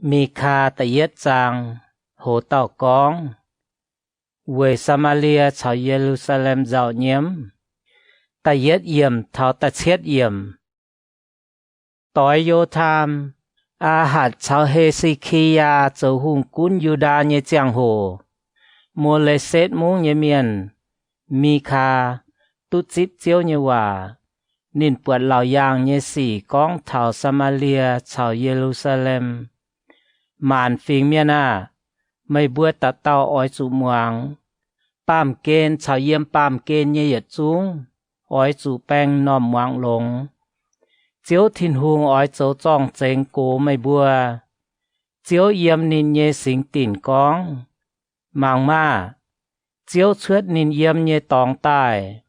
Mikaa da'yietv zaang. Hoz dauh gorngv, Weic Saa^maa^lie caux Ye^lu^saa^lem nzauh nyiemv. Da'yietv yiemc taux da'cietv yiemc. Doix Yotam, Aahatc caux He^se^ki^yaa zoux hungh gunv Yu^ndaa nyei ziangh hoc, Mo^le^setv mungv nyei mienh, Mikaa, duqv zipv Ziouv nyei waac. Ninh buatc laauc yaangh nyei sic gorngv taux Saa^maa^lie caux Ye^lu^saa^lem. Maanc fingx mienh aah! Meih mbuo dauh dauh oix zuqc muangx. Baamh gen caux yiem baamh gen nyei yietc zungv oix zuqc baeng m'normh muangx longx. Ziouv Tin-Hungh oix zoux zorng-zengx gox meih mbuo. Ziouv yiem ninh nyei singx dinc gorngv, Mangc maah! Ziouv cuotv ninh yiem nyei dorngx daaih.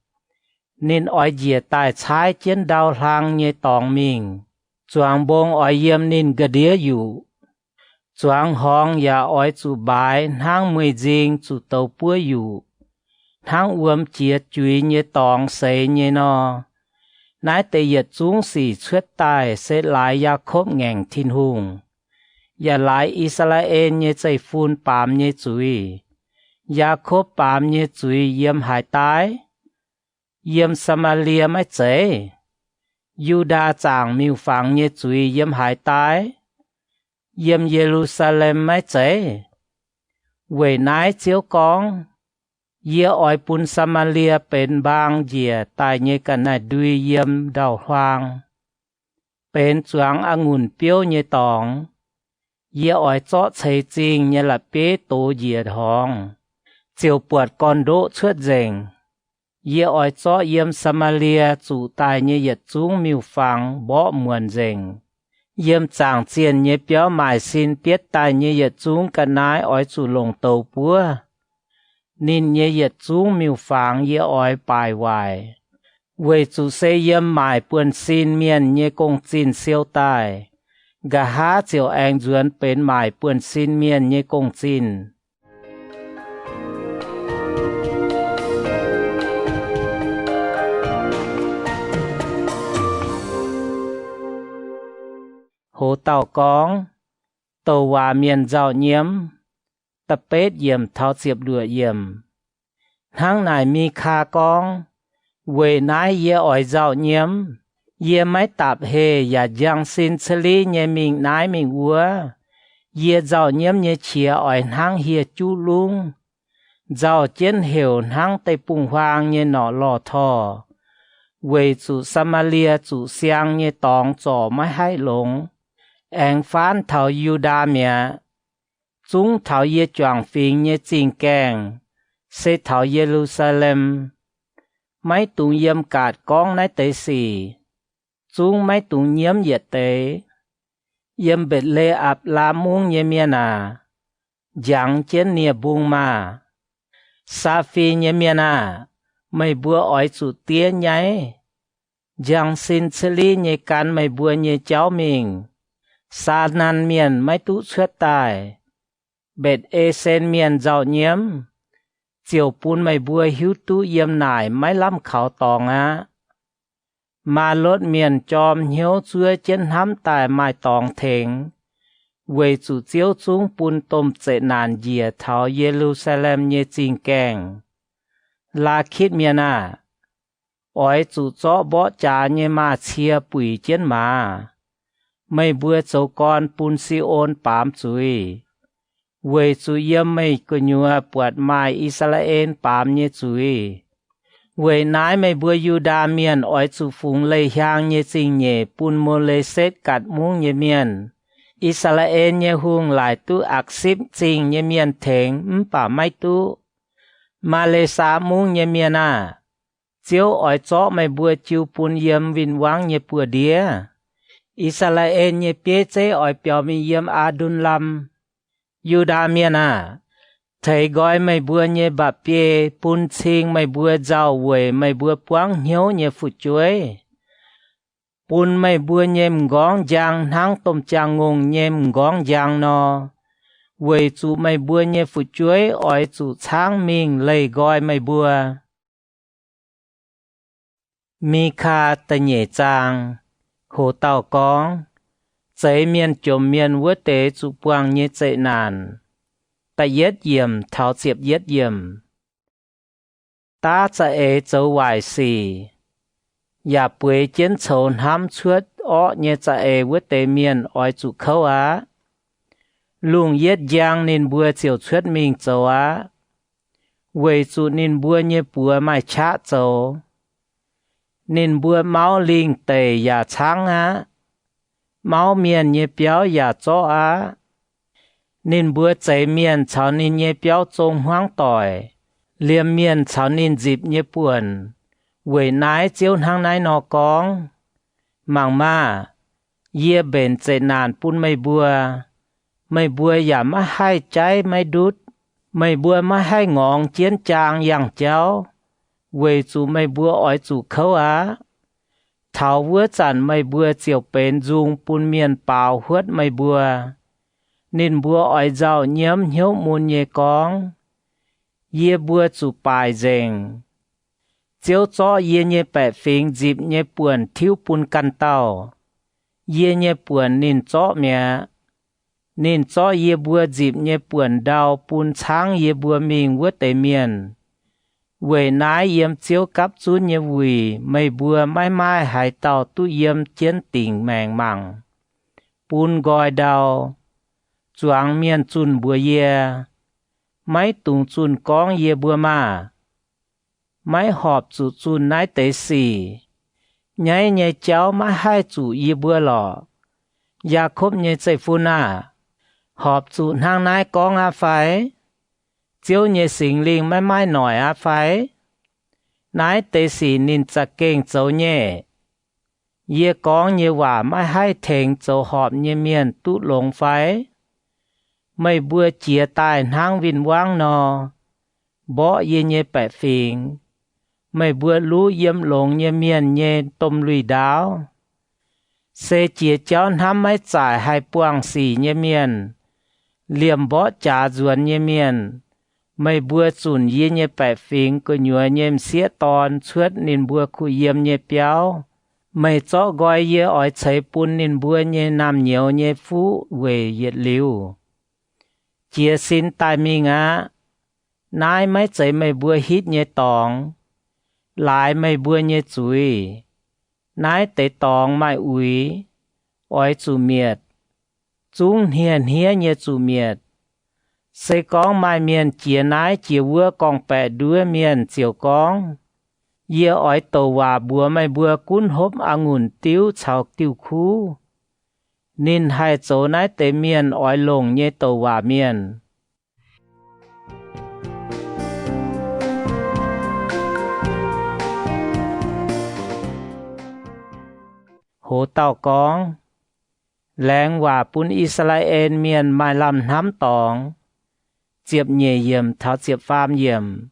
Ninh oix njiec daaih caaiv jienv ndau-hlang nyei dorngx mingh. Zuangx mbong oix yiem ninh ga'ndiev yuqc. Zuangx horngz yaac oix zuqc mbaaix hnangv mueiz-nzing zuqc doux buov yuqc, hnangv wuom jiex juiz nyei dorngx seix nyei nor. Naaiv deix yietc zungv sic cuotv daaih se laaix Yaakopv ngaengc Tin-Hungh, yaac laaix I^saa^laa^en nyei zeiv-fun baamz nyei zuiz. Yaakopv baamz nyei zuiz yiem haaix daaih? Yiem Saa^maa^lie maiv zeiz? Yu^ndaa zaangc miuc-fangx nyei zuiz yiem haaix daaih? Yiem Ye^lu^saa^lem maiv zeiz? Weic naaiv Ziouv gorngv, Yie oix bun Saa^maa^lie benx mbaang njiec daaih nyei ga'naaiv-ndui yiem ndau-huaang, benx zuangx a'ngunc biouv nyei dorngx. Yie oix zorqv ceix zingh nyei la'bieiv dox njiec horngz, ziouc buatc gorn-ndoqv cuotv nzengc. Yie oix zorqv yiem Saa^maa^lie zuqc daaih nyei yietc zungv miuc-fangx mborqv muonc nzengc. Yiem zaangc zienh nyei biauv maaic sin bietv daaih nyei yietc zungv ga'naaiv oix zuqc longc douz buov. Ninh nyei yietc zungv miuc-fangx yie oix baaic waaic, weic zuqc se yiem maaic buonv-sin mienh nyei gong-zinh siou daaih. Nqa'haav ziouc aengx nzuonx benx maaic buonv-sin mienh nyei gong-zinh. Hoz dauh gorngv, Douc waac mienh nzauh nyiemv. Da'betv yiemc taux ziepc luoqc yiemc. Hnangv naaic Mikaa gorngv, Weic naaiv yie oix nzauh nyiemv. Yie maiv dapc heh yaac njang sin ca'lih nyei mingh naaiv mingh wuov. Yie nzauh nyiemv nyei qiex oix hnangv hieh juv lungv, nzauh jienv heuc hnangv deic-bung-huaang nyei norqc lorh torh. Weic zuqc Saa^maa^lie zuqc siang nyei dorngx zorc maiv haih longx, aengx faanv taux Yu^ndaa mi'aqv. Zungv taux yie juangc fingx nyei zingh gaengh, se taux Ye^lu^saa^lem. Maiv dungx yiem gaatc gorngv naaiv deix sic. Zungv maiv dungx nyiemv yietc deix. Yiem Mbetc^le^apc^laa Mungv nyei mienh aac, njangx jienv nie-mbung maah! Saa^fin nyei mienh aah! Meih mbuo oix zuqc diev nyaiv. Njang sin ca'lih nyei gan meih mbuo nyei jauv mingh. Saa^nan Mienh maiv duqv cuotv daaih. Mbetc^e^sen Mienh nzauh nyiemv, ziouc bun meih mbuo hiuv duqv yiem naaic maiv lamh kaux dorngx aqv. Maa^lotv Mienh jorm hnyouv zuov jienv hnamv daaih maaih dorngx tengx, weic zuqc Ziouv zungv bun domh zeqc naanc njiec taux Ye^lu^saa^lem nyei zingh gaengh. Laakitv Mienh aah! Oix zuqc zorqv mborqv jaax nyei maaz-cie buic jienv maaz. Meih mbuo zoux gorn bun Si^on baamz zuiz, weic zuqc yiem meih gu'nyuoz buatc maaih I^saa^laa^en baamz nyei zuiz. Weic naaiv meih mbuo Yu^ndaa Mienh oix zuqc fungx leih hiaang nyei zingh nyeic bun Mo^le^setv gatc mungv nyei mienh. I^saa^laa^en nyei hungh laaic duqv Aqsipv Zingh nyei mienh tengx mv baac maiv duqv. Maa^le^saa Mungv nyei mienh aah! Ziouv oix zorqv meih mbuo jiu bun yiem win-wangv nyei buoz-ndiev. I^saa^laa^en nyei bieiv zeiv oix biaux mingh yiem Aa^ndun Lam. Yu^ndaa Mienh aah! Teix nqoi meih mbuo nyei mba'biei bun cing meih mbuo nzauh weic meih mbuo buangv hnyouv nyei fu'jueiv, bun meih mbuo nyei m'nqorngv njang hnangv domh jaang-ngongh nyei m'nqorngv njang nor, weic zuqc meih mbuo nyei fu'jueiv oix zuqc caangv mingh leih nqoi meih mbuo. Mikaa da'nyeic zaang. Hoz dauh gorngv, Zeix mienh jomc mienh wuov deix zuqc buangh nyei zeqc naanc. Da'yietv yiemc taux ziepc yietv yiemc. Daav za'eix zoux waaic sic yaac bueix jienv coux hnamv cuotv orqv nyei za'eix wuov deix mienh oix zuqc kouv aqv. Lungh yietv njang ninh mbuo ziouc cuotv mingh zoux aqv, weic zuqc ninh mbuo nyei buoz maaih qaqv zoux. Ninh mbuo mauv lingh deic yaac caangv aqv. Mauv mienh nyei biauv yaac zorqv aqv. Ninh mbuo zeix mienh caux ninh nyei biauv zong hmuangv doic, liemh mienh caux ninh nzipc nyei buonc. Weic naaiv Ziouv hnangv naaiv nor gorngv, Mangc maah! Yie mbenc zeqc naanc bun meih mbuo. Meih mbuo yaac maiv haih jaiv maiv ndutv. Meih mbuo maiv haih ngorngx jienv jaang yangh jauv, weic zuqc meih mbuo oix zuqc kouv aqv. Taux wuov zanc meih mbuo ziouc benx nzung bun mienh baaux huotv meih mbuo. Ninh mbuo oix nzauh nyiemv hnyouv mun nyei gorngv, Yie mbuo zuqc baaic nzengc. Ziouv zorqv yie nyei baeqc fingx nzipc nyei buonc tiuv bun ganh dauh. Yie nyei buonc ninh zorqv mi'aqv. Ninh zorqv yie mbuo nzipc nyei buonc ndau bun caangv yie mbuo mingh wuov deix mienh. Weic naaiv yiem Ziouv gapv zunv nyei wuic meih mbuo maiv maaih haaix dauh duqv yiem jienv dingc maengc mangc, bun nqoi ndau. Zuangx mienh zunh mbuox yie, Maiv dungx zunh gorngv yie mbuo maah! Maiv horpc zuqc zunh naaiv deix sic. Nyaiv nyei jauv maiv haih zuqc yie mbuo lorqc. Yaakopv nyei zeiv-fun aah! Horpc zuqc hnangv naaiv gorngv aqv fai? Ziouv nyei Singx Lingh maiv maaih noic aqv fai? Naaiv deix sic ninh za'gengh zoux nyei. Yie gorngv nyei waac maiv haih tengx zoux horpc nyei mienh duqv longx fai? Meih mbuo jiez daaih hnangv win-wangv nor, mborqv yie nyei baeqc fingx. Meih mbuo luv yiem longx nyei mienh nyei domh lui-ndaauv. Se jiex jauv hnamv maiv zaaic haih buangh sic nyei mienh, liemh mborqv jaax nzuonx nyei mienh. Meih mbuo zunc yie nyei baeqc fingx gu'nyuoz nyei m'sieqv dorn cuotv ninh mbuo kuh yiem nyei biauv. Meih zorqv nqoi yie oix ceix bun ninh mbuo nyei naamh nyouz nyei fuqv weic yietc liuz. Jiez sin daaih mingh aqv. Naaiv maiv zeiz meih mbuo hitv nyei dorngx. Laaix meih mbuo nyei zuiz. Naaiv deix dorngx maaih uix, oix zuqc mietc. Zungv hniev-hniev nyei zuqc mietc. Se gorngv maaih mienh jiex naaiv jiex wuov gorngv-baeqc nduov mienh ziouc gorngv, Yie oix douc waac mbuox meih mbuo gunv hopv a'ngunc diuv caux diuh kuv. Ninh haih zoux naaiv deix mienh oix longc nyei douc waac mienh. Hoz dauh gorngv, Laengz waac bun I^saa^laa^en Mienh maaih lamh hnamv dorngx. Ziepc nyeic yiemc taux ziepc faam yiemc.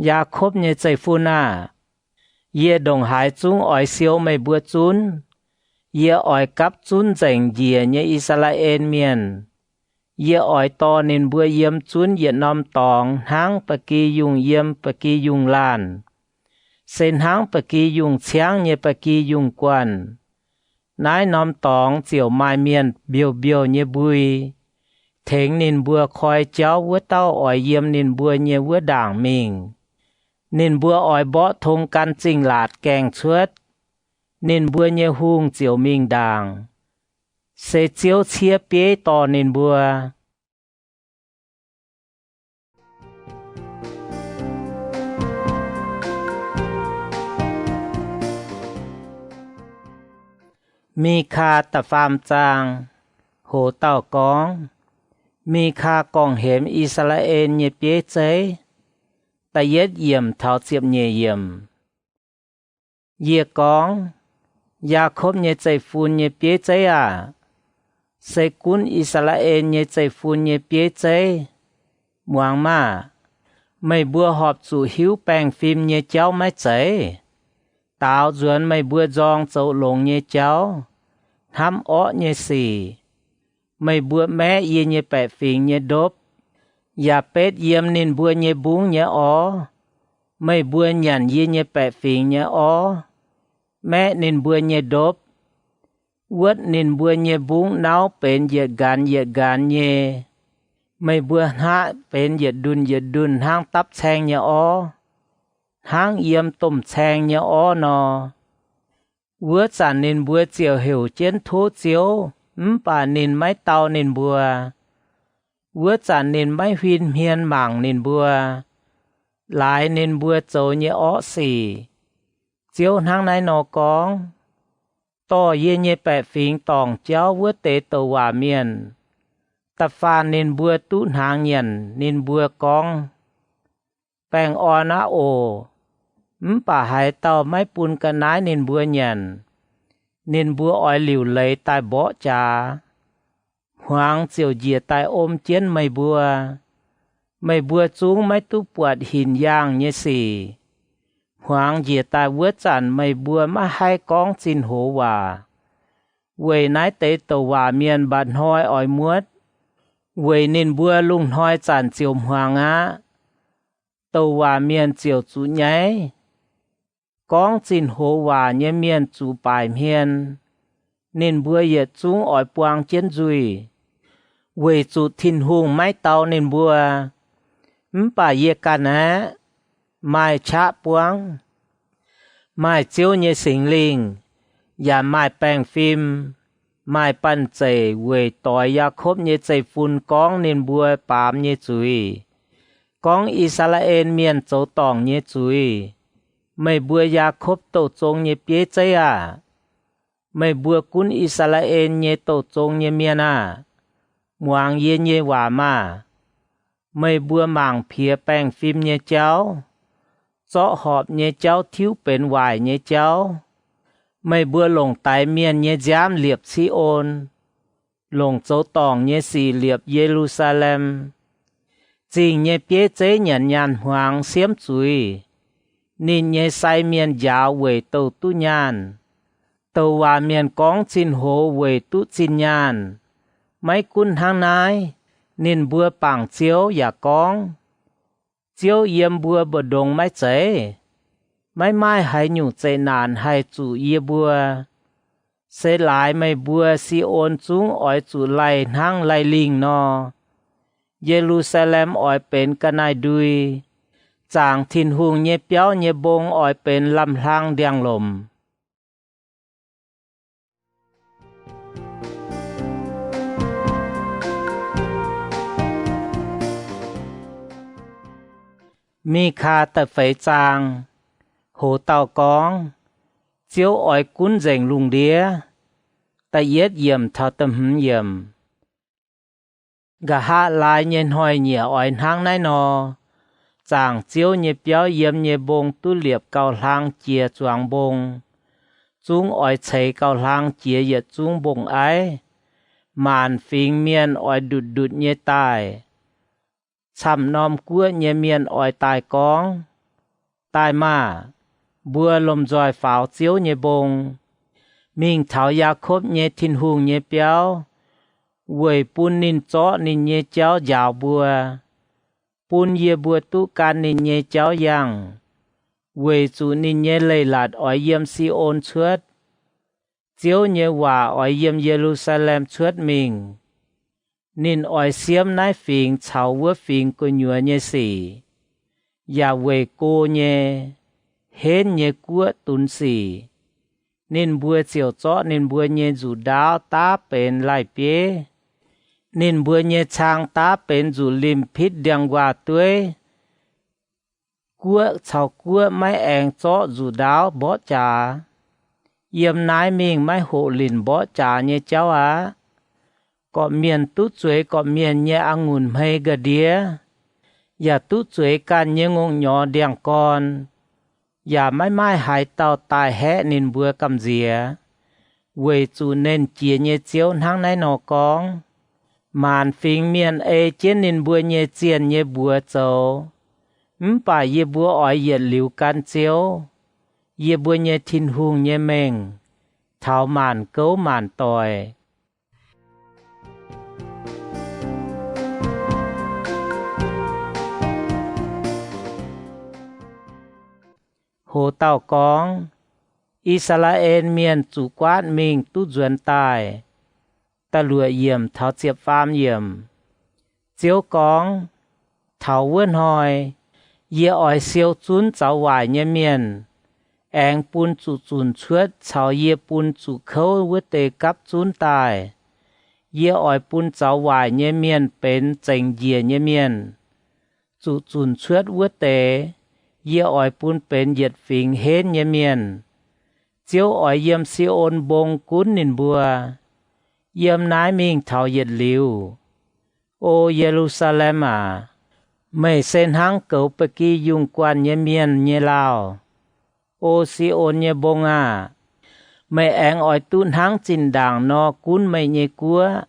Yaakopv nyei zeiv-fun aah! Yie ndongc haaix zungv oix siou meih mbuo zunv. Yie oix gapv zunv nzengc njiec nyei I^saa^laa^en Mienh. Yie oix dorh ninh mbuo yiem zunv yietc norm dorngx hnangv ba'gi yungh yiem ba'gi yungh laanh, se hnangv ba'gi yungh ciangv nyei ba'gi yungh guanh. Naaiv norm dorngx ziouc maaih mienh mbiouh mbiouh nyei mbui, tengx ninh mbuo koi jauv wuov dauh oix yiem ninh mbuo nyei wuov ndaangc mingh. Ninh mbuo oix mborqv tong gan zingh laatc gaengh cuotv. Ninh mbuo nyei hungh ziouc mingh ndaangc, se Ziouv ciev bieiv dorh ninh mbuo. Mikaa da'faam zaang. Hoz dauh gorngv, Mikaa gorngv-hemx I^saa^laa^en nyei bieiv zeiv. Da'yietv yiemc taux ziepc nyeic yiemc. Yie gorngv, Yaakopv nyei zeiv-fun nyei bieiv zeiv aah! Se gunv I^saa^laa^en nyei zeiv-fun nyei bieiv zeiv. Muangx maah! Meih mbuo horpc zuqc hiuv baengh fim nyei jauv maiv zeiz? Daaux nzuonx meih mbuo nzorng zoux longx nyei jauv, hnamv orqv nyei sic. Meih mbuo maeqv yie nyei baeqc fingx nyei ndopv, yaac betv yiem ninh mbuo nyei mbungv nyei orv. Meih mbuo nyanc yie nyei baeqc fingx nyei orv, maeqv ninh mbuo nyei ndopv. wuotv ninh mbuo nyei mbungv nauv benx yietc nqanx yietc nqanx nyei. Meih mbuo hnaqv benx yietc ndunh yietc ndunh hnangv dapv caeng nyei orv, hnangv yiem domh caeng nyei orv nor. Wuov zanc ninh mbuo ziouc heuc jienv tov Ziouv, mv baac ninh maiv dau ninh mbuo. Wuov zanc ninh maiv huin hmien mangc ninh mbuo, laaix ninh mbuo zoux nyei orqv sic. Ziouv hnangv naaiv nor gorngv, Dorh yie nyei baeqc fingx dorngc jauv wuov deix douc waac mienh, da'faanh ninh mbuo duqv hnaangx nyanc, ninh mbuo gorngv, Baengh orn aqv oc. Mv baac haaix dauh maiv bun ga'naaiv ninh mbuo nyanc, ninh mbuo oix liuc leiz daaih mborqv jaax. Hmuangx ziouc njiec daaih om jienv meih mbuo. Meih mbuo zungv maiv duqv buatc hinc yaangh nyei sic. Hmuangx njiec daaih wuov zanc meih mbuo maiv haih gorngv zinh hoz waac, weic naaiv deix douc waac mienh mba'hnoi oix muotv, weic ninh mbuo lungh hnoi zanc ziouc hmuangx aqv. Douc waac mienh ziouc zuqc nyaiv. Gorngv zinh hoz waac nyei mienh zuqc baaic hmien. Ninh mbuo yietc zungv oix buang jienv nzuih, weic zuqc Tin-Hungh maiv dau ninh mbuo. Mv baac yie ganh aeqv, maaih qaqv buangv, maaih Ziouv nyei Singx Lingh, yaac maaih baengh fim, maaih banh zeic weic doix Yaakopv nyei zeiv-fun gorngv ninh mbuo baamz nyei zuiz, gorngv I^saa^laa^en Mienh zoux dorngc nyei zuiz. Meih mbuo Yaakopv douh zong nyei bieiv zeiv aah! Meih mbuo gunv I^saa^laa^en nyei douh zong nyei mienh aah! Muangx yie nyei waac maah! Meih mbuo mangc piex baengh fim nyei jauv, zorqv horpc nyei jauv tiuv benx waaic nyei jauv. Meih mbuo longc daix mienh nyei nziaamv liepc Si^on, longc zoux dorngc nyei sic liepc Ye^lu^saa^lem. Zingh nyei bieiv zeiv nyanc nyaanh hmuangx siemv zuiz. Ninh nyei sai mienh njaaux weic douh duqv nyaanh. Douc waac mienh gorngv zinh hoz weic duqv zinh nyaanh. Maiv gunv hnangv naaiv, ninh mbuo bangc Ziouv yaac gorngv, Ziouv yiem mbuo mbu'ndongx maiv zeiz? Maiv maaih haaix nyungc zeqc naanc haih zuqc yie mbuo. Se laaix meih mbuo Si^on zungv oix zuqc laih hnangv laih lingh nor, Ye^lu^saa^lem oix benx ga'naaiv-ndui, zaangc Tin-Hungh nyei biauv nyei mbong oix benx lamh hlang ndiangx-lomc. Mikaa da'feix zaang. Hoz dauh gorngv, Ziouv oix gunv nzengc lungh ndiev. Da'yietv yiemc taux da'hmz yiemc. Nqa'haav laai nyei hnoi-nyieqc oix hnangv naaiv nor, zaangc Ziouv nyei biauv yiem nyei mbong duqv liepc gauh hlang jiex zuangx mbong. Zungv oix ceix gauh hlang jiex yietc zungv mbong-aiv. Maanc fingx mienh oix ndutc ndutc nyei daaih. Camv-norm guoqv nyei mienh oix daaih gorngv, Daaih maah! Mbuo lomh nzoih faaux Ziouv nyei mbong, mingh taux Yaakopv nyei Tin-Hungh nyei biauv, weic bun ninh zorqv ninh nyei jauv njaaux mbuo, bun yie mbuo duqv gan ninh nyei jauv yangh, weic zuqc ninh nyei leiz-latc oix yiem Si^on cuotv. Ziouv nyei waac oix yiem Ye^lu^saa^lem cuotv mingh. Ninh oix siemv naaiv fingx caux wuov fingx gu'nyuoz nyei sic, yaac weic go nyei, henv nyei guoqv dunx sic. Ninh mbuo ziouc zorqv ninh mbuo nyei nzuqc ndaauv daav benx laih bieiv, ninh mbuo nyei cang daav benx nzuqc limh pitv ndiangx-nquaah dueiv. Guoqv caux guoqv maiv aengx zorqv nzuqc ndaauv mborqv jaax. Yiem naaiv mingh maiv hoqc linc mborqv jaax nyei jauv aqv. Gorqv-mienh duqv zueiz gorqv-mienh nyei a'ngunc hmei ga'ndiev, yaac duqv zueiz ganh nyei ngongh nyorx ndiangx-gorn, yaac maiv maaih haaix dauh daaih haeqv ninh mbuo gamh nziex, weic zuqc Nernh Jiex nyei Ziouv hnangv naaiv nor gorngv, Maanc fingx mienh ei jienv ninh mbuo nyei zienh nyei mbuox zoux, mv baac yie mbuo oix yietc liuz gan Ziouv, yie mbuo nyei Tin-Hungh nyei mengh, taux maanc gouv maanc doic. Hoz dauh gorngv, I^saa^laa^en Mienh zuqc guaatv mingh duqv nzuonx daaih. Da'luoqc yiemc taux ziepc faam yiemc. Ziouv gorngv, Taux wuov hnoi yie oix siou zunv zaux waaic nyei mienh, aengx bun zuqc zunc cuotv caux yie bun zuqc kouv wuov deix gapv zunv daaih. Yie oix bun zaux waaic nyei mienh benx zengc njiec nyei mienh. Zuqc zunc cuotv wuov deix, yie oix bun benx yietc fingx henv nyei mienh. Ziouv oix yiem Si^on Mbong gunv ninh mbuo, yiem naaiv mingh taux yietc liuz. O Ye^lu^saa^lem aac, meih se hnangv goux ba'gi yungh guanh nyei mienh nyei lauh. O Si^on nyei mbong aah! Meih aengx oix duqv hnangv zinh ndaangc nor gunv meih nyei guoqv,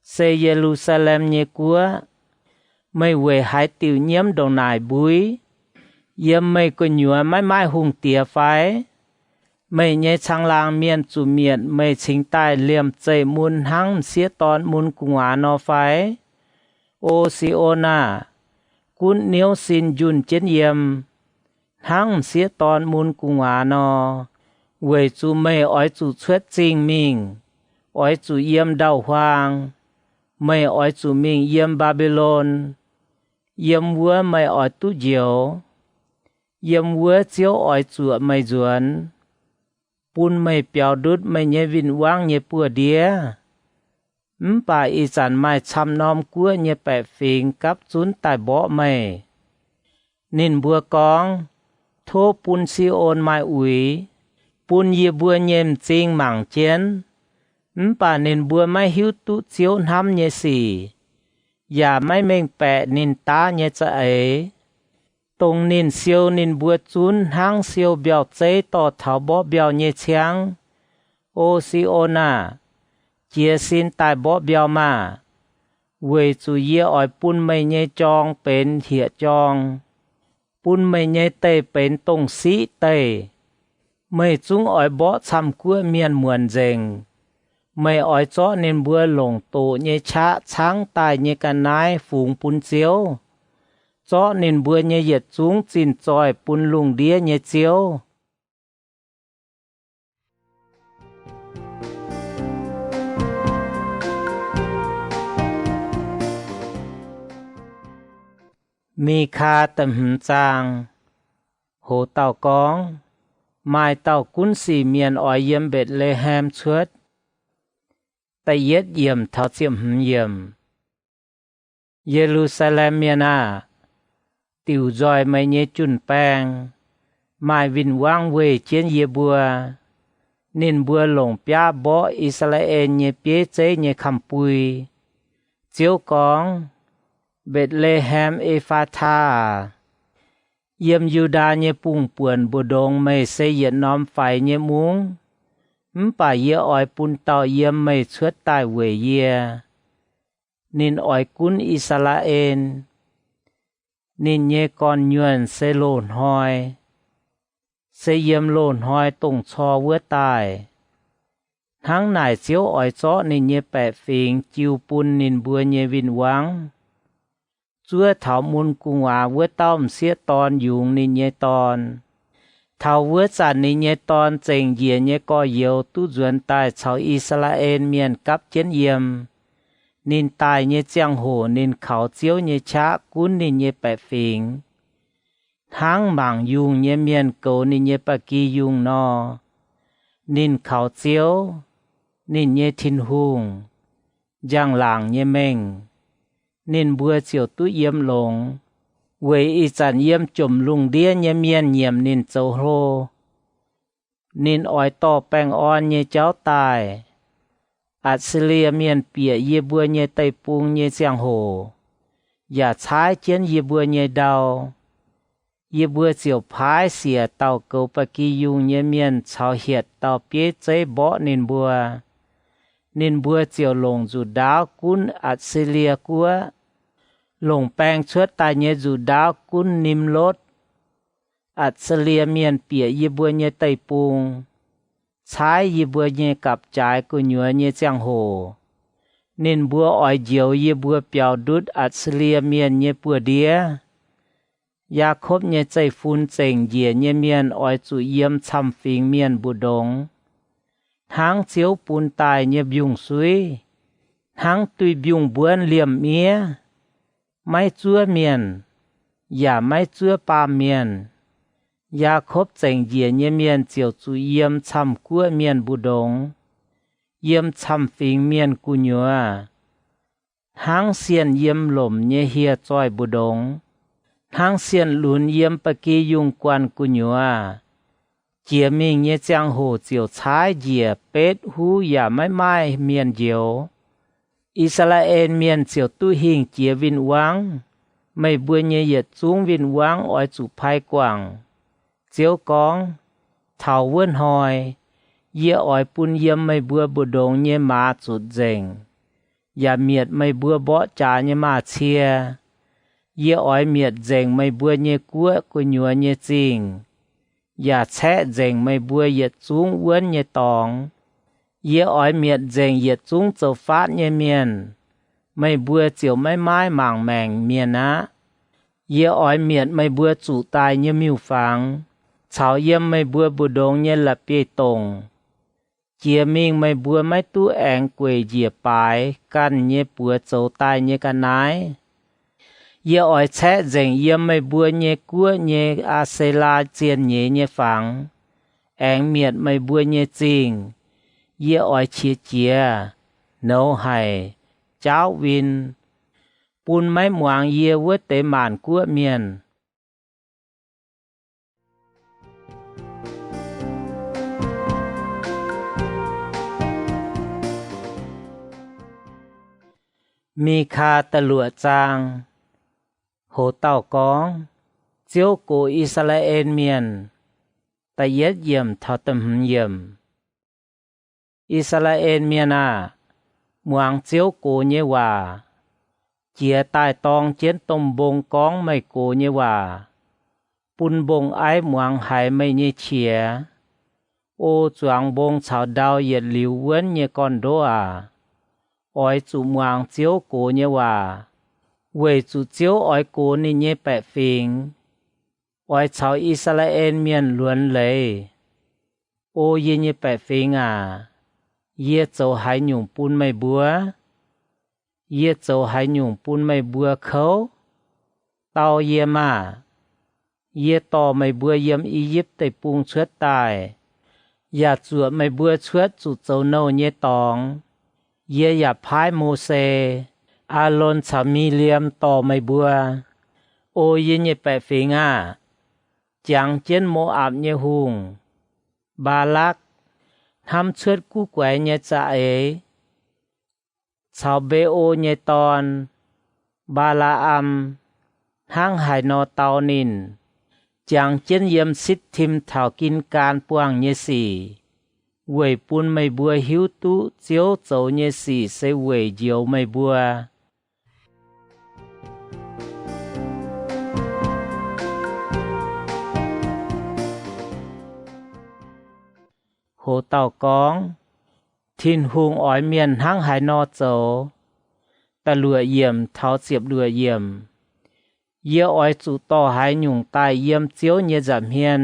se Ye^lu^saa^lem nyei guoqv. Meih weic haaix diuc nyiemv ndongc naaic mbuix? Yiem meih gu'nyuoz maiv maaih hungh diex fai? Meih nyei caangh laangh mienh zuqc mietc meih cingx daaih liemh zeih mun hnangv m'sieqv dorn mun gu'nguaaz nor fai? O Si^on aah! Gunv niouv sin njunh jienv yiem, hnangv m'sieqv dorn mun gu'nguaaz nor, weic zuqc meih oix zuqc cuotv zingh mingh, oix zuqc yiem ndau-huaang. Meih oix zuqc mingh yiem Mbaa^mbi^lon. Yiem wuov meih oix duqv njoux. Yiem wuov Ziouv oix zuoqc meih nzuonx, bun meih biaux ndutv meih nyei win-wangv nyei buoz-ndiev. Mv baac ih zanc maaih camv norm guoqv nyei baeqc fingx gapv zunv daaih mborqv meih. Ninh mbuo gorngv, Tov bun Si^on maaih uix, bun yie mbuo nyei m'zing mangc jienv. Mv baac ninh mbuo maiv hiuv duqv Ziouv hnamv nyei sic, yaac maiv mengh baeqc ninh daav nyei za'eix, dongh ninh siou ninh mbuo zunv hnangv siou mbiauh zeiv dorh taux mborqv mbiauh nyei ciangv. O Si^on aah! Jiez sin daaih mborqv mbiauh maah! Weic zuqc yie oix bun meih nyei jorng benx hlieqv-jorng, bun meih nyei deih benx dongh siqv deih. Meih zungv oix mborqv camv-guoqv mienh muonc nzengc. Meih oix zorqv ninh mbuo longc doqc nyei qaqv caangv daaih nyei ga'naaiv fungx bun Ziouv, zorqv ninh mbuo nyei yietc zungv zinh zoih bun lungh ndiev nyei Ziouv. Mikaa da'hmz zaang. Hoz dauh gorngv, Maaih dauh gunv sic mienh oix yiem Mbetc^le^hem cuotv. Da'yietv yiemc taux ziepc hmz yiemc. Ye^lu^saa^lem Mienh aah! Diuc nzoih meih nyei jun-baeng, maaih win-wangv weih jienv yie mbuo. Ninh mbuo longc biaav mborqv I^saa^laa^en nyei bieiv zeiv nyei kamx-bui. Ziouv gorngv, Mbetc^le^hem E^faa^taa aac, yiem Yu^ndaa nyei bungx-buonc mbu'ndongx meih se yietc norm faix nyei mungv, mv baac yie oix bun dauh yiem meih cuotv daaih weic yie. Ninh oix gunv I^saa^laa^en. Ninh nyei gorn-nyuonh se loz-hnoi, se yiem loz-hnoi dongh cor wuov daaih. Hnangv naaic Ziouv oix zorqv ninh nyei baeqc fingx jiu bun ninh mbuo nyei win-wangv. Zuov taux mun gu'nguaaz wuov dauh m'sieqv dorn yungz ninh nyei dorn. Taux wuov zanc ninh nyei dorn zengc njiec nyei gorx-youz duqv nzuonx daaih caux I^saa^laa^en Mienh gapv jienv yiem. Ninh daic nyei ziangh hoc ninh kaux Ziouv nyei qaqv gunv ninh nyei baeqc fingx, hnangv mangc yungh nyei mienh goux ninh nyei ba'gi yungh nor. Ninh kaux Ziouv, ninh nyei Tin-Hungh, njang-laangc nyei mengh. Ninh mbuo ziouc duqv yiem longx, weic ih zanc yiem jomc lungh ndiev nyei mienh nyiemc ninh zoux hlo. Ninh oix dorh baengh orn nyei jauv daaih. Atc^si^lie Mienh bieqc yie mbuo nyei deic-bung nyei ziangh hoc, yaac caaiv jienv yie mbuo nyei ndau, yie mbuo ziouc paaiv siec dauh goux ba'gi yungh nyei mienh caux hietc dauh bieiv zeiv mborqv ninh mbuo. Ninh mbuo ziouc longc nzuqc ndaauv gunv Atc^si^lie Guoqv. Longc baeng cuotv daaih nyei nzuqc ndaauv gunv Nimlotv. Atc^si^lie Mienh bieqc yie mbuo nyei deic-bung, caaiv yie mbuo nyei gapv-jaaix gu'nyuoz nyei ziangh hoc, ninh mbuo oix njoux yie mbuo biaux ndutv Atc^si^lie Mienh nyei buoz-ndiev. Yaakopv nyei zeiv-fun zengc njiec nyei mienh oix zuqc yiem camv-fingx mienh mbu'ndongx, hnangv Ziouv bun daaih nyei mbiungc-suiv, hnangv duih mbiungc-mbuonv liemh miev, maiv zuov mienh, yaac maiv zuov baamh mienh. Yaakopv zengc njiec nyei mienh ziouc zuqc yiem camv-guoqv mienh mbu'ndongx, yiem camv-fingx mienh gu'nyuoz, hnangv sienh yiem lomc nyei hieh zoih mbu'ndongx, hnangv sienh lunx yiem ba'gi yungh guanh gu'nyuoz. Jiex mingh nyei ziangh hoc ziouc caaiv njiec betv huv yaac maiv maaih mienh njoux. I^saa^laa^en Mienh ziouc duqv hingh jiex win-wangv. Meih mbuo nyei yietc zungv win-wangv oix zuqc pai guangc. Ziouv gorngv, Taux wuov hnoi, yie oix bun yiem meih mbuo mbu'ndongx nyei maaz zutc nzengc, yaac mietc meih mbuo mborqv jaax nyei maaz-cie. Yie oix mietc nzengc meih mbuo nyei guoqv gu'nyuoz nyei zingh, yaac caeqv nzengc meih mbuo yietc zungv wuonv nyei dorngx. Yie oix mietc nzengc yietc zungv zoux faatv nyei mienh. Meih mbuo ziouc maiv maaih mangc maengc mienh aqv. Yie oix mietc meih mbuo zuqc daaih nyei miuc-fangx caux yiem meih mbuo mbu'ndongx nyei la'bieiv-dongh. Jiex mingh meih mbuo maiv duqv aengx gueic njiec baaix ganh nyei buoz zoux daaih nyei ga'naaiv. Yie oix caeqv nzengc yiem meih mbuo nyei guoqv nyei Aa^se^laa zienh nyeiz nyei fangx, aengx mietc meih mbuo nyei zingh. Yie oix qiex jiez, nouz haic, jaauv win, bun maiv muangx yie wuov deix maanc guoqv mienh. Mikaa da'luoqc zaang. Hoz dauh gorngv, Ziouv gox I^saa^laa^en Mienh. Da'yietv yiemc taux da'hmz yiemc. I^saa^laa^en Mienh aah! Muangx Ziouv gox nyei waac. Jiez daaih dorng jienv domh mbong gorngv meih gox nyei waac, bun mbong-aiv muangx haiz meih nyei qiex. O zuangx mbong caux ndau yietc liuz wuonv nyei gorn-ndoqv aac, oix zuqc muangx Ziouv gox nyei waac, weic zuqc Ziouv oix gox ninh nyei baeqc fingx, oix caux I^saa^laa^en Mienh luonx leiz. O yie nyei baeqc fingx aac, yie zoux haaix nyungc bun meih mbuo? Yie zoux haaix nyungc bun meih mbuo kouv? Dau yie maah! Yie dorh meih mbuo yiem I^yipv Deic-Bung cuotv daaih, yaac zuoqc meih mbuo cuotv zuqc zoux nouh nyei dorngx. Yie yaac paaiv Mose, Aalon caux Miqliam dorh meih mbuo. O yie nyei baeqc fingx aah! Jangx jienv Mo^apc nyei hungh, Mbaalakv, hnamv cuotv guv guaix nyei za'eix, caux Mbe^o nyei dorn, Mbaa^laa^am, hnangv haaix nor dau ninh, jangx jienv yiem Sitv^tim taux Gin^gaan buangh nyei sic, weic bun meih mbuo hiuv duqv Ziouv zoux nyei sic se weic njoux meih mbuo. Hoz dauh gorngv, Tin-Hungh oix mienh hnangv haaix nor zoux. Da'luoqc yiemc taux ziepc luoqc yiemc. Yie oix zuqc dorh haaix nyungc daaih yiem Ziouv nyei nza'hmien,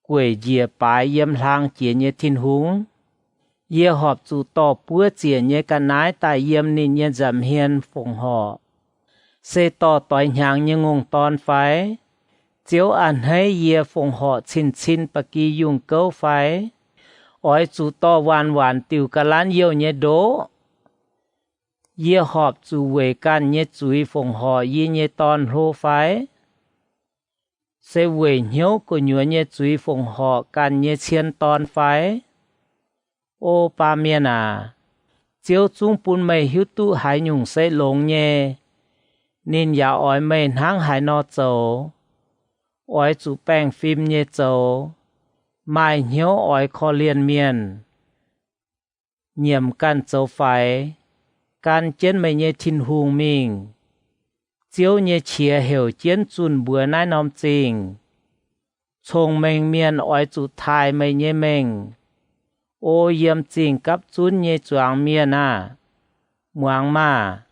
gueic njiec baaix yiem hlang jiex nyei Tin-Hungh? Yie horpc zuqc dorh buov ziec nyei ga'naaiv daaih yiem ninh nyei nza'hmien fongc horc, se dorh doix hnyangx nyei ngongh dorn fai? Ziouv a'hneiv yie fongc horc cin-cin ba'gi yungh gouv fai? Oix zuqc dorh waanc waanc diuc ga'lanv youh nyei ndoqv? Yie horpc zuqc weic ganh nyei zuiz fongc horc yie nyei dorn-hlo fai? Se weic hnyouv gu'nyuoz nyei zuiz fongc horc ganh nyei cien dorn fai? O baamh mienh aac, Ziouv zungv bun meih hiuv duqv haaix nyungc se longx nyei. Ninh yaac oix meih hnangv haaix nor zoux. Oix zuqc baengh fim nyei zoux, maaih hnyouv oix korv-lienh mienh, nyiemc ganh zoux faix, gan jienv meih nyei Tin-Hungh mingh. Ziouv nyei qiex heuc jienv zunh mbuox naaiv norm zingh. Cong-mengh mienh oix zuqc taaih meih nyei mengh. O yiem zingh gapv zunv nyei zuangx mienh aah! Muangx maah!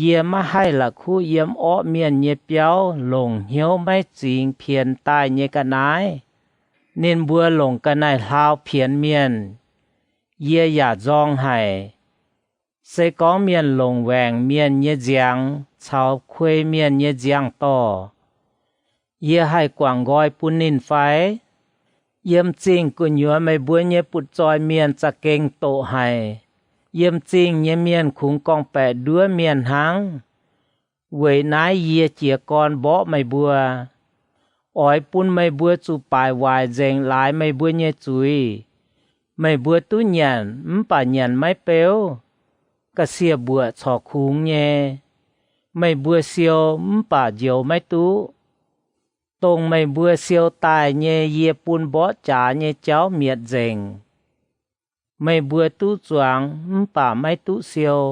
Yie maiv haih la'kuqv yiem orqv mienh nyei biauv longc hnyouv maiv zingx pienx daaih nyei ga'naaiv. Ninh mbuo longc ga'naaiv-hlau pienx mienh, yie yaac nzorng haic. Se gorngv mienh longc waengc mienh nyei nziangx caux kuei mienh nyei nziangh-dorh, yie haih guangc nqoi bun ninh fai? Yiem zingh gu'nyuoz meih mbuo nyei butv-zoih mienh za'gengh doqc haic. Yiem zingh nyei mienh kungx gorngv-baeqc nduov mienh hnangv. Weic naaiv yie jiez gorn mborqv meih mbuo, oix bun meih mbuo zuqc baaic waaic nzengc laaix meih mbuo nyei zuiz. Meih mbuo duqv nyanc mv baac nyanc maiv beuv, ga'sie mbuoqc corc kungx nyei. Meih mbuo siou mv baac njoux maiv duqv. Dongh meih mbuo siou daaih nyei yie bun mborqv jaax nyei jauv mietc nzengc. Meih mbuo duqv zuangx mv baac maiv duqv siou.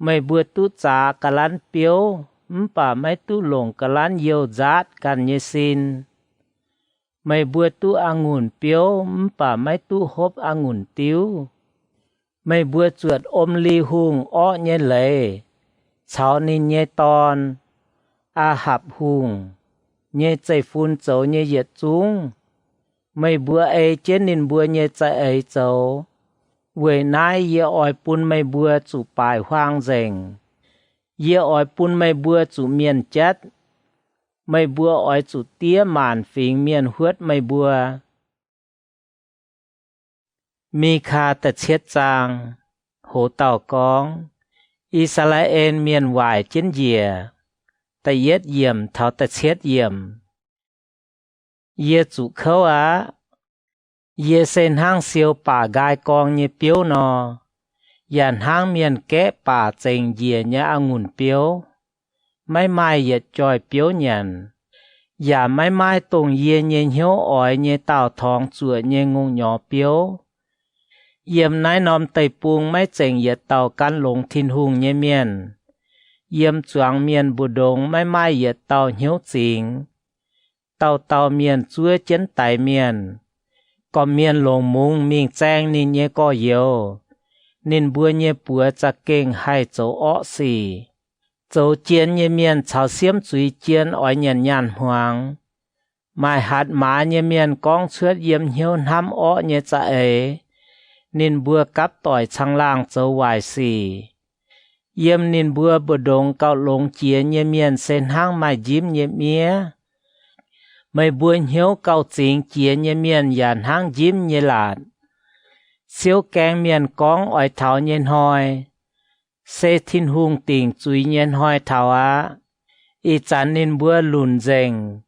Meih mbuo duqv zaax ga'lanv biouv mv baac maiv duqv longc ga'lanv youh nzaatv ganh nyei sin. Meih mbuo duqv a'ngunc biouv mv baac maiv duqv hopv a'ngunc diuv. Meih mbuo zuotc Omli Hungh orqv nyei leiz caux ninh nyei dorn, Aa^hapc Hungh, nyei zeiv-fun zoux nyei yietc zungv. Meih mbuo ei jienv ninh mbuo nyei za'eix zoux. Weic naaiv yie oix bun meih mbuo zuqc baaic huaang nzengc. Yie oix bun meih mbuo zuqc mienh jatv. Meih mbuo oix zuqc diev maanc fingx mienh huotv meih mbuo. Mikaa da'cietv zaang. Hoz dauh gorngv, I^saa^laa^en Mienh waaic jienv njiec, da'yietv yiemc taux da'cietv yiemc. Yie zuqc kouv aqv. Yie se hnangv siou baac nqaai gorng nyei biouv nor, yaac hnangv mienh gaeqv baac zengc njiec nyei a'ngunc biouv. Maiv maaih yietc joih biouv nyanc, yaac maiv maaih dongh yie nyei hnyouv oix nyei daauh torngx zuoqc nyei ngongh nyorx biouv. Yiem naaiv norm deic-bung maiv zengc yietc dauh gan longx Tin-Hungh nyei mienh. Yiem zuangx mienh mbu'ndongx maiv maaih yietc dauh hnyouv zingx. Dauh dauh mienh zuov jienv daix mienh. Gorqv-mienh longc mungz mingh zaeng ninh nyei gorx-youz. Ninh mbuo nyei buoz za'gengh haih zoux orqv sic. Zoux jien nyei mienh caux siemv zuiz jien oix nyanc nyaanh hmuangx. Maaih hatc maaz nyei mienh gorngv cuotv yiem hnyouv hnamv orqv nyei za'eix. Ninh mbuo gapv doic caangh laangh zoux waaic sic. Yiem ninh mbuo mbu'ndongx gauh longx jiex nyei mienh se hnangv maaih njimv nyei miev. Meih mbuo hnyouv gauh zingx jiex nyei mienh yaac hnangv njimv nyei laatc. Siouv gaeng mienh gorngv oix taux nyei hnoi, se Tin-Hungh dingc zuiz nyei hnoi taux aqv. Ih zanc ninh mbuo lunc nzengc.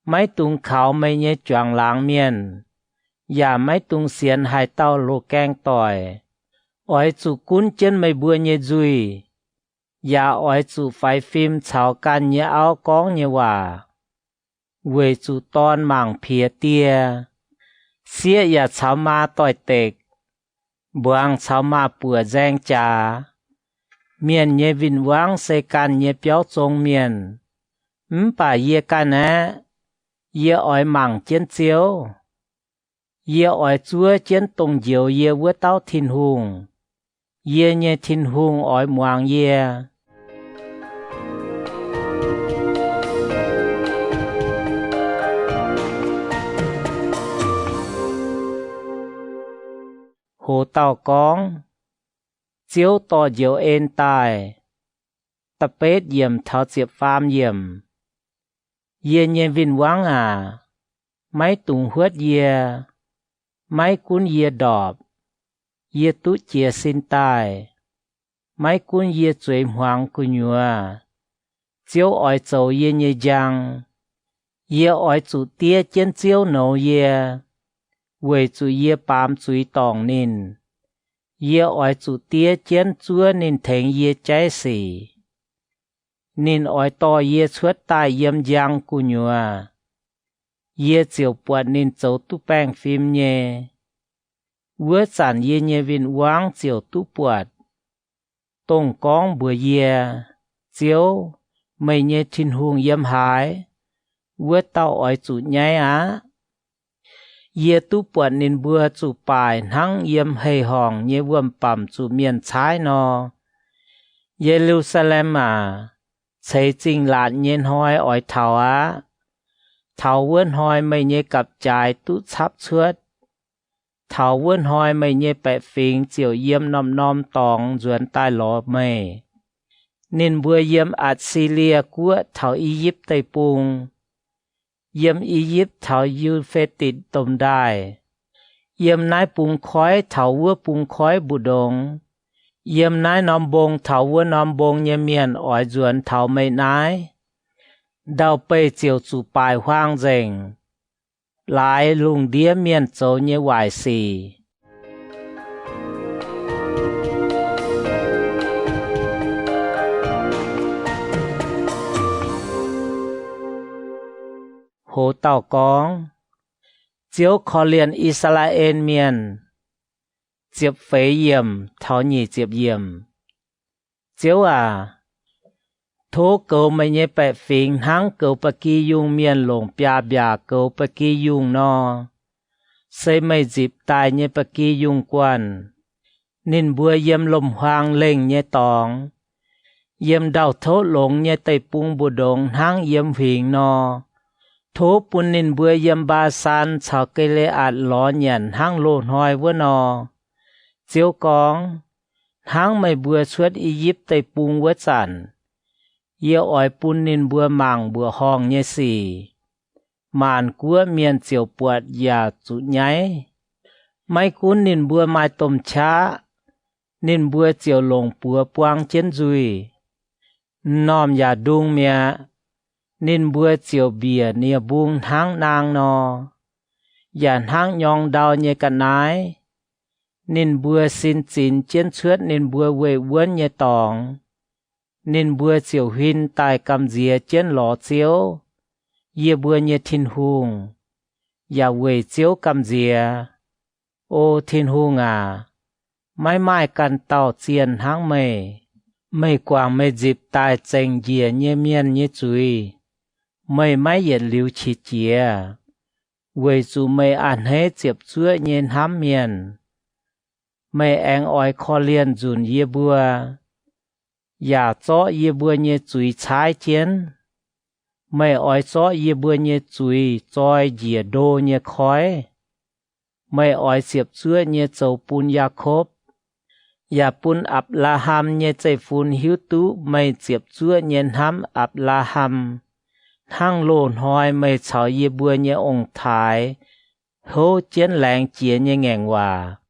Maiv dungx kaux meih nyei juangc laangz mienh, yaac maiv dungx sienx haaix dauh loz-gaeng doic. Oix zuqc gunv jienv meih mbuo nyei nzuih, yaac oix zuqc faix fim caux ganh nyei auv gorngv nyei waac. Weic zuqc dorn mangc piex die, sieqv yaac caux maa doix-dekc, mbuangz caux maa-buoc nzaeng jaax. Mienh nyei win-wangv se ganh nyei biauv zong mienh. Mv baac yie ganh aeqv, yie oix mangc jienv Ziouv. Yie oix zuov jienv dongh njoux yie wuov dauh Tin-Hungh. Yie nyei Tin-Hungh oix muangx yie. Hoz dauh gorngv, Ziouv dorh njoux en daaih. Da'betv yiemc taux ziepc faam yiemc. Yie nyei win-wangv aac, maiv dungx huotv yie. Maiv gunv yie ndorpc, yie duqv jiez sin daaih. Maiv gunv yie zueiz hmuangx gu'nyuoz, Ziouv oix zoux yie nyei njang. Yie oix zuqc diev jienv Ziouv nouz yie, weic zuqc yie baamz zuiz dorngc ninh. Yie oix zuqc diev jienv zuov ninh tengx yie jaiv sic. Ninh oix dorh yie cuotv daaih yiem njang gu'nyuoz, yie ziouc buatc ninh zoux duqv baengh fim nyei. Wuov zanc yie nyei win-wangv ziouc duqv buatc, dongh gorngv mbuox yie, Ziouv, meih nyei Tin-Hungh yiem haaix? Wuov dauh oix zuqc nyaiv aqv. Yie duqv buatc ninh mbuo zuqc baaic hnangv yiem hei-horngc nyei wuom-bamc zuqc mienh caaiv nor. Ye^lu^saa^lem aac, ceix zingh laatc nyei hnoi oix taux aqv. Taux wuov hnoi meih nyei gapv-jaaix duqv capv cuotv. Taux wuov hnoi meih nyei baeqc fingx ziouc yiem norm-norm dorngx nzuonx daaih lorz meih. Ninh mbuo yiem Atc^si^lie Guoqv taux I^yipv Deic-Bung, yiem I^yipv taux Yu^fe^ditc Domh Ndaaih, yiem naaiv bung koiv taux wuov bung koiv mbu'ndongx, yiem naaiv norm mbong taux wuov norm mbong nyei mienh oix nzuonx taux meih naaiv. Ndau-beih ziouc zuqc baaic huaang nzengc, laaix lungh ndiev mienh zoux nyei waaic sic. Hoz dauh gorngv, Ziouv Korv-Lienh I^saa^laa^en Mienh. Ziepc feix yiemc taux nyic ziepc yiemc. Ziouv aac, tov goux meih nyei baeqc fingx hnangv goux ba'gi yungh mienh longc biaav-mbiaac goux ba'gi yungh nor. Se meih nzipc daaih nyei ba'gi yungh guanh, ninh mbuo yiem lomc-huaang lengh nyei dorngx, yiem ndau-tov longx nyei deic-bung mbu'ndongx hnangv yiem huingx nor. Tov bun ninh mbuo yiem Mbaa^san caux Gi^le^aatc lorz nyanc hnangv loz-hnoi wuov nor. Ziouv gorngv, Hnangv meih mbuo cuotv I^yipv Deic-Bung wuov zanc, yie oix bun ninh mbuo mangc mbuoqc horngh nyei sic. Maanc guoqv mienh ziouc buatc yaac zuqc nyaiv. Maiv gunv ninh mbuo maaih domh qaqv, ninh mbuo ziouc longc buoz buang jienv nzuih. M'normh yaac ndung mi'aqv. Ninh mbuo ziouc mbiec nie-mbung hnangv naang nor, yaac hnangv nyorng ndau nyei ga'naaiv. Ninh mbuo sin zinx jienv cuotv ninh mbuo weih wuonv nyei dorngx. Ninh mbuo ziouc huin daaih gamh nziex jienv lorz Ziouv, yie mbuo nyei Tin-Hungh, yaac weic Ziouv gamh nziex. O Tin-Hungh aac, maiv maaih ganh dauh zienh hnangv meih. Meih guangc meih nzipc daaih zengc njiec nyei mienh nyei zuiz. Meih maiv yietc liuz qiex jiez, weic zuqc meih a'hneiv ziepc zuoqv nyei hnamv mienh. Meih aengx oix korv-lienh nzunc yie mbuo, yaac zorqv yie mbuo nyei zuiz caaiv jienv. Meih oix zorqv yie mbuo nyei zuiz zoi njiec ndo nyei koiv. Meih oix ziepc zuoqv nyei zoux bun Yaakopv, yaac bun Apc^laa^ham nyei zeiv-fun hiuv duqv meih ziepc zuoqv nyei hnamv Apc^laa^ham, hnangv loz-hnoi meih caux yie mbuo nyei ong-taaix houv jienv laengz jiex nyei ngaengc waac.